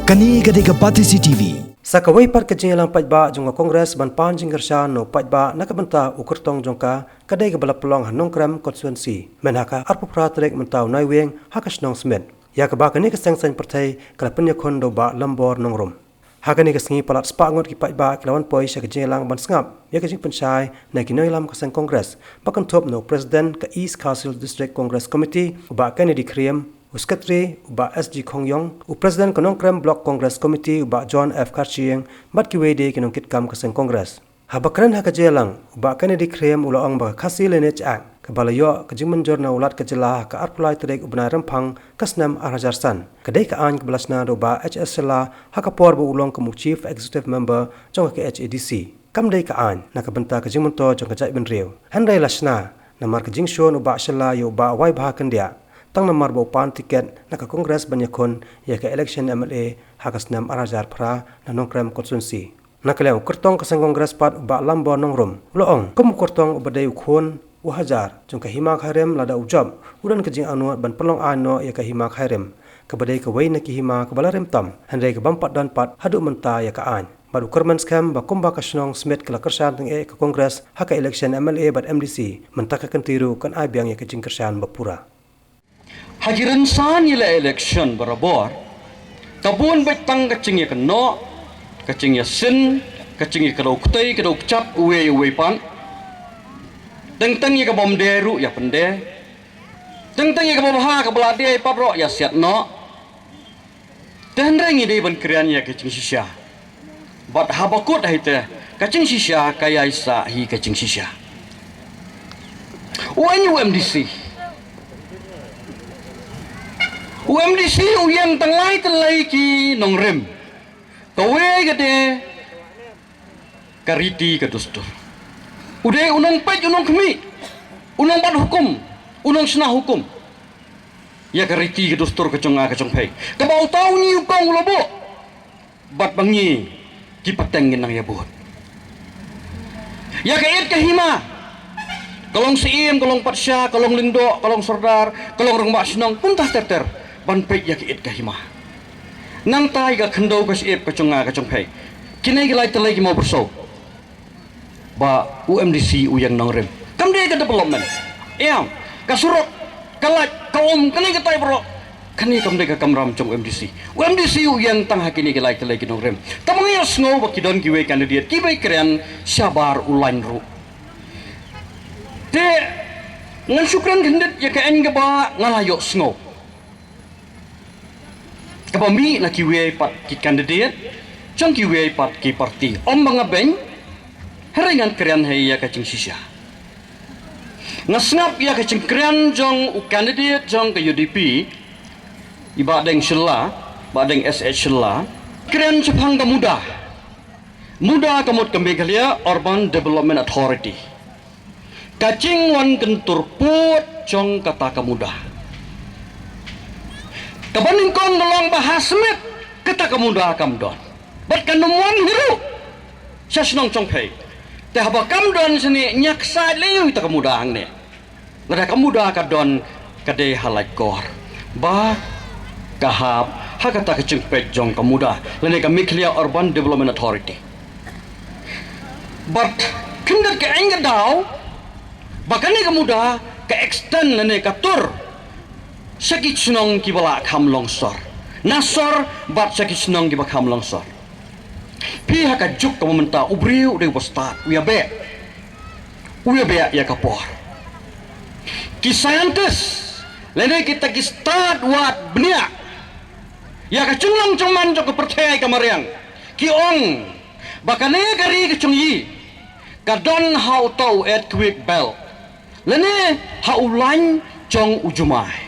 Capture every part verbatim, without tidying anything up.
Kane ka dei ka Batesi T V. Sa kawei pat ka jingïalang paidbah jong ka Congress ban pan jingkyrshan na u paidbah na ka bynta u kyrtong jong ka, ka dei kaba la pynlong ha Nongkrem constituency, mynha ka arphew phra tarik mynta u Naiwieng ha ka shnong Smit. Ïa kaba kane ka seng saiñ pyrthei ka la pynïakhun da u Bah Lambor Nongrum. Ha kane ka sngi palat spah ngut ki paidbah ki la wan poi sha ka jingïalang ban sngap ïa ka jingpynshai na ki nongïalam ka seng Congress, ba kynthup na u President ka East Khasi Hills District Congress Committee u Bah Kennedy Khriem, u Secretary u Bah S G Khongyong, u President ka Nongkrem Block Congress Committee u Bah John F Kharchieng, bad kiwei de ki nongkitkam ka seng Congress. Haba kren ha ka jingïalang, u Bah Kennedy Khriem u la ong ba ka Khasi Lineage Act, kaba la ïoh ka jingmynjur na u Lat ka Jylla ha ka arphew lai tarik u bnai Rymphang ka snem ar hajar san, ka dei ka aiñ kaba la shna da u Bah H S Shylla ha ka por ba u long kum u Chief Executive Member jong ka K H A D C. Kam dei ka aiñ na ka bynta ka jingmyntoi jong ka jaitbynriew. Hynrei la shna namar ka jingshun u Bah Shylla ïa u Bah Waibha Khyndiah, tang namar ba u pan tiket na ka Congress ban ïakhun ïa ka election M L A ha ka snem ar hajar phra na Nongkrem constituency. Na ka liang u kyrtong ka seng Congress pat u Bah Lambor Nongrum u la ong, kum u kyrtong uba dei u khun u hajar jong ka Hima Khairim, lada u jop u don ka jingangnud ban pynlong aiñ noh ïa ka Hima Khairim, kaba dei kawei na ki hima kaba la rim tam, hynrei ka bym pat don pat haduh mynta ïa ka aiñ. Bad u kyrmen skhem ba kumba ka shnong Smit ka la kyrshan tyngeh ka Congress ha ka election M L A bad M D C, mynta ka kynti ruh kan ai biang ïa ka jingkyrshan ba pura. Ha ki rynsan ïaleh election barabor, ka bun beit tang ka jingïakynnoh, ka jingïasyn, ka jingïakdew ktei kdew kjat uwei uwei pat. Teng teng ïa ka bym dei ruh ïa pyndei. Teng teng ïa kaba bha kaba la dei pat ruh ïa siat noh. Te hynrei ngi dei ban kren ïa ka jingshisha. Bad haba kut hi te, ka jingshisha ka ïaisah hi ka jingshisha. U aiñ u M D C. U M D C u ïeng tang lai tylli ki nongrim. Kawei ka dei ka riti ka dustur. U dei u nongpeit u nongkhmih, u nongbat hukum, u nongshna hukum ïa ka riti ka dustur ka jong nga ka jong phi. Kaba uta u ñiewkong u la buh bad ba ngi ki pateng ngin nang ïa bud. Ïa ka ïit ka hima, ka long syiem, ka long patsha, ka long lyngdoh, ka long sordar, ka long rangbah shnong, kumta ter ter, ban peit ïa ka ïit ka hima. Nangta ïa ka khyndew ka syiem ka jong nga ka jong phi. Kine ki lai tylli ki mawbyrsiew ba u M D C u ïeng nongrim. Kam dei ka development. Em, ka surok, ka light, ka um, kane katai baroh. Kane kam dei ka kamram jong u M D C. U M D C u ïeng tang ha kine ki lai tylli ki nongrim. Tang ba ngi ïohsngew ba ki don kiwei candidate kiba kren shabar u lain ruh. Te ngan shu kren khyndiat ïa ka aiñ kaba nga la ïohsngew, kaba mih na kiwei pat ki candidate jong kiwei pat ki party. Ym ba nga beiñ, hynrei ngan kren hi ïa ka jingshisha. Nga sngap ïa ka jingkren jong u candidate jong ka U D P, i Bah Deng Shylla, Bah Deng S H Shylla, kren shaphang ka MUDA. MUDA ka mut ka Meghalaya Urban Development Authority. Ka jingwan kyntur pud jong kata ka MUDA, kaba nyngkong ka long ba ha Smit kata ka MUDA kam don. Bad kan ym wan hi ruh sha shnong jong phi. Te haba kam don shane, ngi ïa ksaid lei ïa kata ka MUDA hangne. Lada ka MUDA ka don, ka dei ha Laitkor ba ka hap ha kata ka jingpeit jong ka MUDA lane ka Meghalaya Urban Development Authority. Bad khyndiat ka aiñ ka daw ba kane ka MUDA ka extend lane ka tur sha ki shnong kiba la kham longsor, na sor bad sha ki shnong kiba kham longsor. Phi, ha ka juk kaba mynta u briew u dei uba stad, u ïabeh, u ïabeh ïa ka por. Ki scientist lane kita ki stad wad bniah ïa ka jinglong jingman jong ka pyrthei ka mariang, ki ong ba kane ka ri ka jong ngi ka don ha uta u earthquake belt lane ha u lain jong u jumai.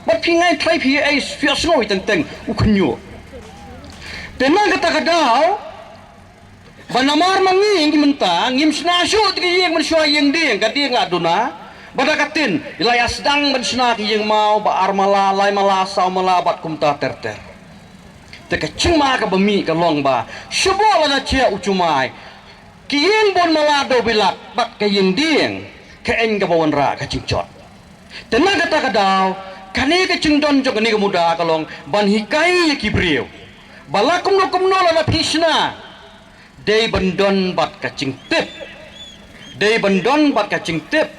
Bad phi ngai trai phi, ai, phi ïohsngew teng teng u khynñiuh. Te na kata ka daw, ba namar ma ngi, ngi mynta ngim shna shuh te ki ïing mynshuwa, ïing dieng, ka dieng la duna. Ba da ka tin i la ïa sdang ban shna ki ïing maw ba ar mala, lai mala, saw mala bad kumta ter ter. Te ka jingma kaba mih ka long ba shu bud lada jia u jumai, ki ïing bun mala dewbilat bad ka ïing dieng, ka aiñ kaba wanrah ka jingjot. Te na kata ka daw, kane ka jingdon jong kane ka MUDA ka long ban hikai ïa ki briew Ba la kumno kumno la na phi shna, dei ban don bad ka jingtip. Dei ban don bad ka jingtip.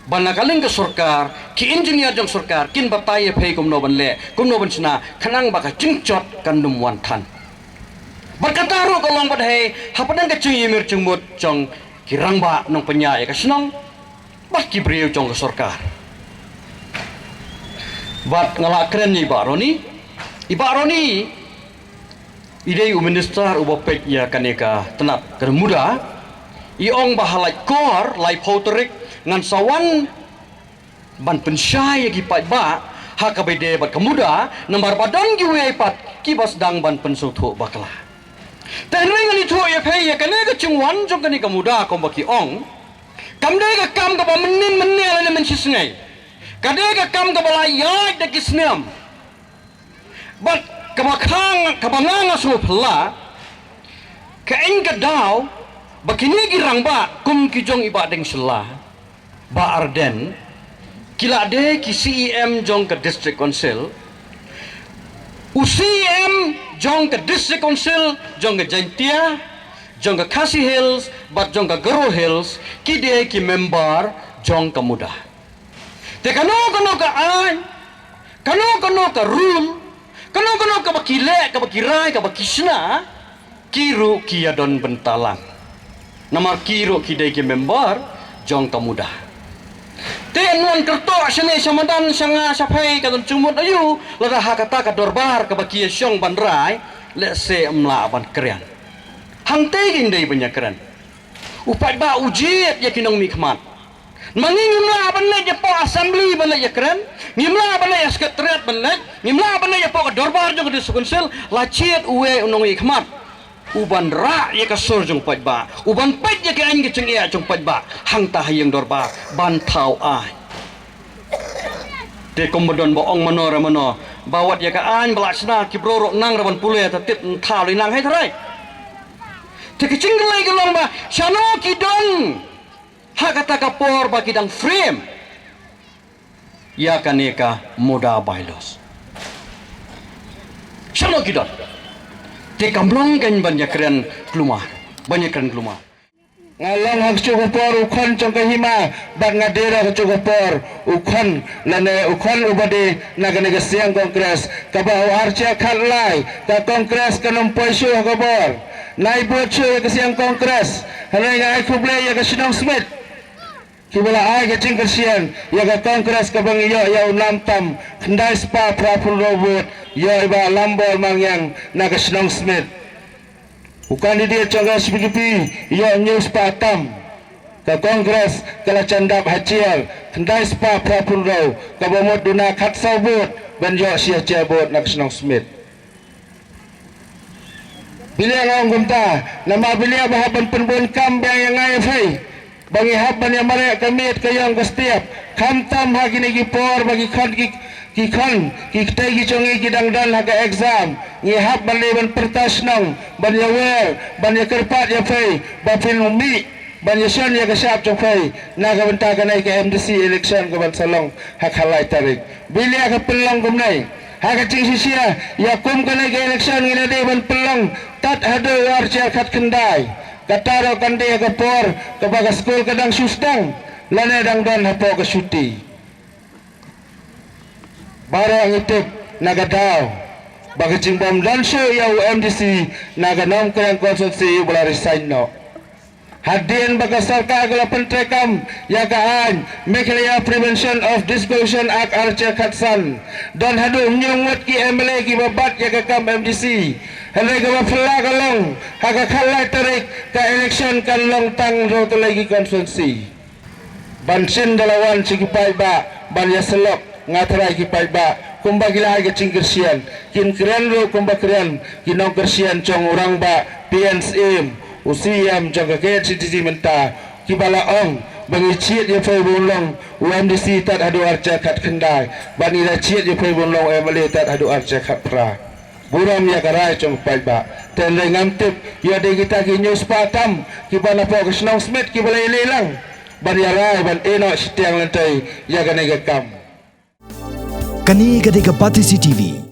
Ba na ka liang ka sorkar, ki engineer jong sorkar kin batai ïa phi kumno ban leh, kumno ban shna, khnang ba ka jingjot kan ym wan than. Bad kata ruh ka long bad hei hapdeng ka jingïamir jingmut jong ki rangbah nongpynïaid ïa ka shnong bad ki briew jong ka sorkar. Bad nga la kren ïa i Bah Ronnie. I Bah Ronnie i dei u minister uba peit ïa kane ka tnat ka MUDA. I ong ba ha lai kor, laiphew tarik ngan sa wan ban pynshai ïa ki paidbah ha kaba ïadei bad ka MUDA, namar ba don kiwei pat kiba sdang ban pynsngewthuh bakla. Te hynrei ngan ïathuh ïa phi ïa kane ka jingwan jong kane ka MUDA kumba ki ong, kam dei ka kam kaba mynnin mynne lane mynshisngi. Ka dei ka kam kaba la ïaid da ki snem. Bad kaba khang, kaba nga nga sngewphylla, ka eng ka daw ba kine ki rangbah kum ki jong i Bah Deng Shylla, Bah Ardent, ki la dei ki C E M jong ka District Council, u C E M jong ka District Council jong ka Jaintia, jong ka Khasi Hills bad jong ka Garo Hills, ki dei ki member jong ka MUDA. Te kano kano ka aiñ, kano kano ka rule, kano kano kaba ki leh, kaba ki rai, kaba ki shna, ki ruh ki ïadon bynta lang. Namar ki ruh ki dei ki member jong ka MUDA. Te ynwan kyrtoh shane sha madan sha nga sha phi ka don jingmut aïu, lada ha kata ka dorbar kaba ki ïashong ban rai, lehse ym lah ban kren. Hangta ngin dei ban ïakren. U paidbah u jied ïa ki nongmihkhmat. Ma ngi ngim lah ban leit ïa poh assembly ban leit ïakren, ngim lah ban leit ïa secretariat ban leit, ngim lah ban leit ïa poh ka dorbar jong ka District Council, la jied uwei u nongmihkhmat uban rah ïa ka sur jong paidbah, uban peit ïa ka aiñ ka jingeh jong paidbah hangta ha ïing dorbar ban thaw aiñ. Te kumba don ba ong mano re mano, ba wat ïa ka aiñ ba la shna ki briew ruh nang re ban pule, ta tip thaw lei nang, hei tharai. Te ka jingkylli ka long ba shano ki don ha kata ka por ba ki dang frame ïa kane ka MUDA bylaws. Shano ki don? Te kam long kein ban ïakren kulmar, ban ïakren kulmar. Nga long ha kajuh ka por u khon jong ka hima, bad nga dei ruh ha kajuh ka por u khon, lane u khon uba dei na kane ka seng Congress, kaba u archie khatlai ka Congress kan ym poi shuh ha ka bor. Nai bud shuh ïa ka seng Congress, hynrei nga ai khublei ïa ka shnong Smit. Kiba la ai ka jingkyrshan ïa ka Congress kaba ngi ïoh ïa u nam tam, khyndai spah phra phew hynriew vote, ïoh i Bah Lambor Malngiang na ka shnong Smit. U candidate jong ka S P D P ïoh hynñiew spah tam. Ka Congress ka la jan dap hajar, khyndai spah phra phew hynriew, kaba mut duna khatsaw vote ban ïoh shi hajar vote na ka shnong Smit. Balei nga ong kumta, namar balei ba hap ban pynbun kam biang ïa nga ïa phi, ba ngi hap ban ïa mareh ka miet ka ïong ka step, khamtam ha kine ki por ba ki khon ki, ki khon ki kti ki jong ngi ki dang don ha ka exam, ngi hap ban leit ban pyrta shnong, ban ïa wer, ban ïa kyrpad ïa phi ba phin mih ban ïa shon ïa ka shap jong phi na ka bynta kane ka M D C election kaban sa long ha ka lai tarik. Balei ka pynlong kumne? Ha ka jingshisha ïa kum kane ka election ngi la dei ban pynlong tad haduh u arhajar khatkhyndai. Kata ruh kan dei ha ka por kaba ka skul ka dang shu sdang lane dang don hapoh ka shuti. Baroh ngi tip na ka daw ba ka jingbym don shuh ïa u M D C na ka Nongkrem constituency uba la resign noh. Hadien ba ka sorkar ka la pyntreikam ïa ka aiñ Meghalaya Prevention of Discrimination Act arhajar khatsan, don haduh hynñiew ngut ki M L A kiba bat ïa ka kam M D C. Hynrei kaba phylla ka long ha ka khatlai tarik ka election kan long tang hynriew tylli ki constituency. Ban shin da la wan sha ki paidbah ban ïa syllok, nga tharai ki paidbah kumba ki la ai ka jingkyrshan, kin kren ruh kumba kren ki nongkyrshan jong u rangbah P N Syiem, u C E M jong ka K H A D C mynta, kiba la ong ba ngi jied ïa phi ban long u M D C tad haduh arhajar khatkhyndai, ba ngi la jied ïa phi ban long u M L A tad haduh arhajar khatphra. Burom ïa ka rai jong u paidbah. Te hynrei ngam tip ïa dei kita ki hynñiew spah tam kiba na poh ka shnong Smit kiba la ïaleh lang ban ïa rai ban ïehnoh shiteng lynti ïa kane ka kam. Kane ka dei ka Batesi T V.